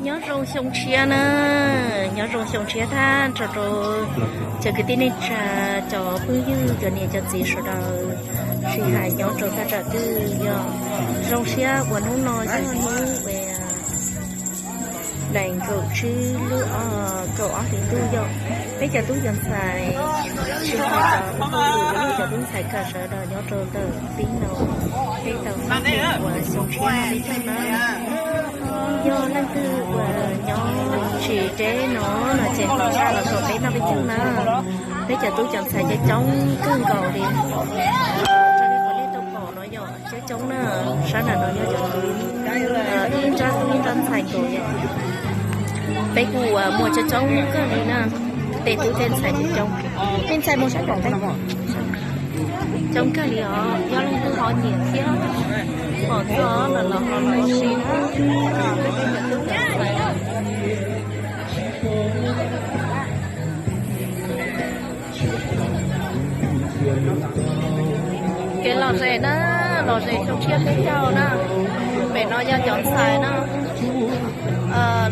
Nyob zoo xyoo tshiab na, nyob zoo xyoo tshiab thab nrog rau cov kwv tij neej tsa, cov phooj ywg, cov niam cov txiv sawv daws, tsis hais nyob rau thaj tsam twg yog zoo siab uas hnub no yog hnub uas nees nkaum tsib lub kaum ob hlis ntuj yog peb cov tub cov ntxhais, tsis hais cov phooj ywg, cov tub ntxhais kawm sawv daws nyob rau ntawm tib no, peb tau pab uas xyoo tshiab no li tug na. Yog leej twg uas nyob tsis deb no no ces ho los rau peb noj peb caug na. Peb cov tub cov ntxhais coob coob kawg nkaus li. Raws li qhov nej tau pom no yog coob coob na, sab nram no yog cov tub ib nrab tub ib nrab ntxhais nkaus yom. Peb kuj uas muaj coob coob kawg li na, tej tub tej ntxhais coob coob. Tej ntxhais mus sab tom ntej. Coob kawg li os, yog leej twg ho nyiam thiab pom txog no los ho los ua si na. Kev lom zem na, lom zem xyoo tshiab peb caug na. Pem no yog cov ntxhais na.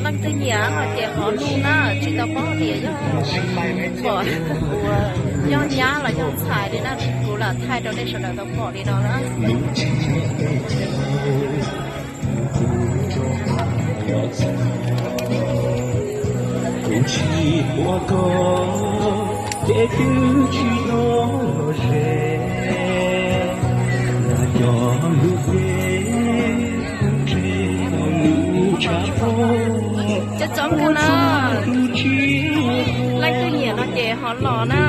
Leej twg nyiam no ces ho nug na, tsis tau paub tias yog pom yog nyab los yog ntxhais li na, kuv lam thaij rau nej sawv daws tau pom li no na. Coob coob kawg na. Leej twg nyiam no ces ho los na.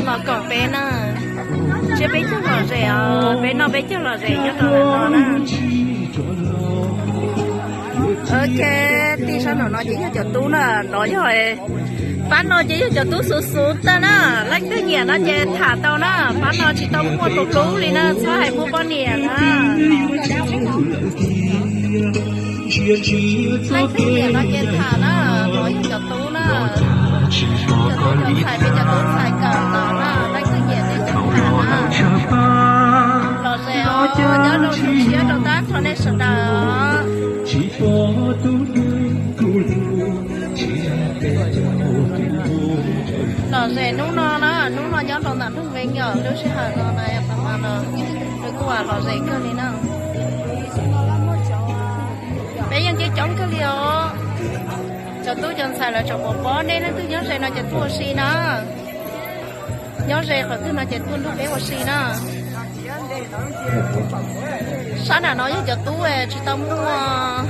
Los koom peb na. Tsiab peb caug lom zem os, peb noj peb caug lom zem nyob rau ntawm no na. Ok, tij sab nraum no ces yog cov tub na, no yog, pab no ces yog cov tub xuv xuv tag na. Leej twg nyiam no ces tham tau na, pab no tsis tau muaj tus hlub li na, txhob hais muaj poj niam na. Leej twg nyiam no ces tham na, no yog cov tub na, cov tub cov ntxhais peb cov tub ntxhais kawm los na, leej twg nyiam ces tham na. Lom zem os, nyob zoo xyoo tshiab rau tag nrho nej sawv daws. Lom zem hnub no na, hnub no nyob rau ntawm Nroog Veeb yom, lub sij hawm no na, pas pas no nws kuj lom zem kawg li na. Peb yeej coob coob kawg li os. Cov tub cov ntxhais lawv tseem pom pob, nej leej twg nyob ze no ces tuaj ua si na. Nyob ze qhov twg no ces tuaj nrog peb ua si na. Sab nram no yog cov tub tsis tau muaj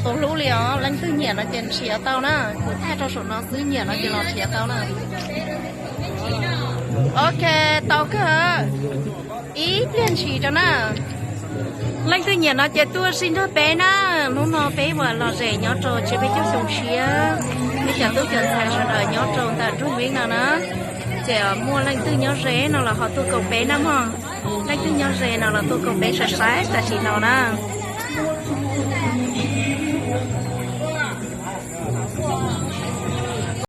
tus hlub li os, leej twg nyiam no ces nrhiav tau na, kuv thaij rau saum no xwb, nyiam no ces los nrhiav tau na. Ok, tau kawg. Ib pliag ntshis rau na. Leej twg nyiam no ces tuaj ua si nrog peb na. Hnub no peb uas lom zem nyob rau tsiab peb caug xyoo tshiab, peb cov tub cov ntxhais sawv daws nyob rau ntawm Nroog Veeb no na. Ces muaj leej twg nyob ze no los ho tuaj koom peb na mog. Leej twg nyob ze no los tuaj koom peb saib saib tam sim no na.